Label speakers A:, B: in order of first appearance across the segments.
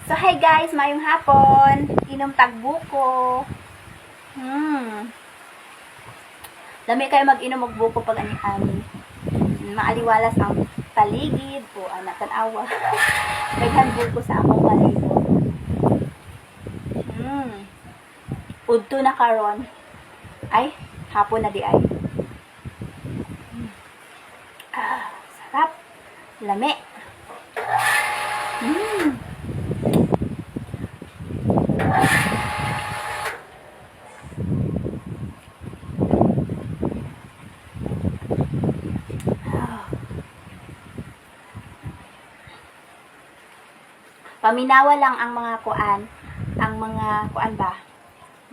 A: So, hi guys! Maayong hapon! Inom tagbuko. Lami kayo mag-inom og buko pag ani-ani. Maaliwalas ang paligid o anak tan-awa. Daghan buko sa akong palibot. Udto na karon. Ay, hapon na di ay. Ah, sarap. Lami. Paminawa lang ang mga kuan ba?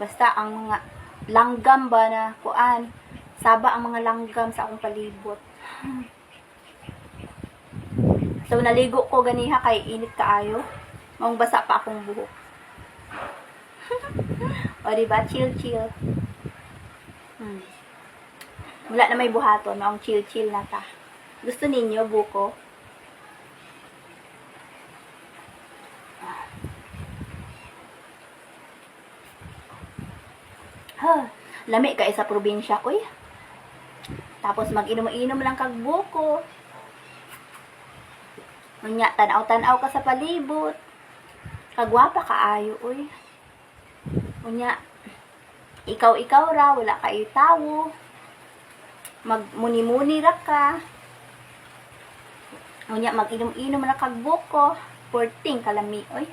A: Basta ang mga langgam ba na kuan. Saba ang mga langgam sa akong palibot. So naligo ko ganiha kay init kaayo. Maong basa pa akong buhok. O diba? Chill chill. Wala na may buhaton, maong chill chill na ta. Gusto ninyo buko? Ha, lami kay sa probinsya, oy. Tapos mag-inom-inom lang kag buko. Unya, tan-aw-tan-aw ka sa palibot. Kagwapa kaayo, oy. Unya, ikaw-ikaw ra, wala kayo tawo. Magmuni-muni ra ka. Unya, mag-inom-inom ra kag buko. Porting kalami, oy.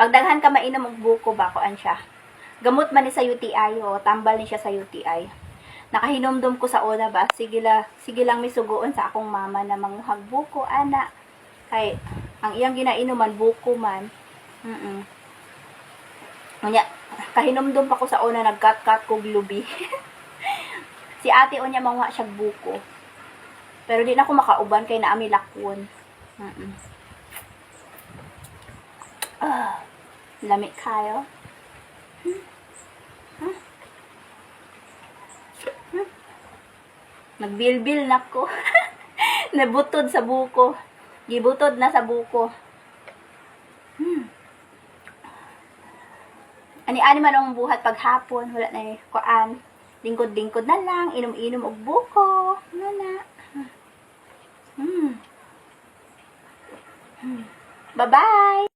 A: Pagdaghan ka mainom og buko ba, kuan siya. Gamot man ni sa UTI o tambal ni siya sa UTI. Nakahinomdom ko sa una ba, sige, la, sige lang misugoon sa akong mama na manguhag buko ana. Kay ang iyang ginainuman buko man. Unya, kahinomdom pa ko sa una nagkat-kat kog lubi. Si ate unya manguha siya buko. Pero di na ako makauban kay naami lakwon. Ah, lami kayo. Nagbilbil na ko. Nabutod sa buko. Gibutod na sa buko. Ani-ani man ang buhat paghapon. Wala na eh. Kuan. Lingkod-lingkod na lang. Inom-inom og buko. Ano na. Bye-bye!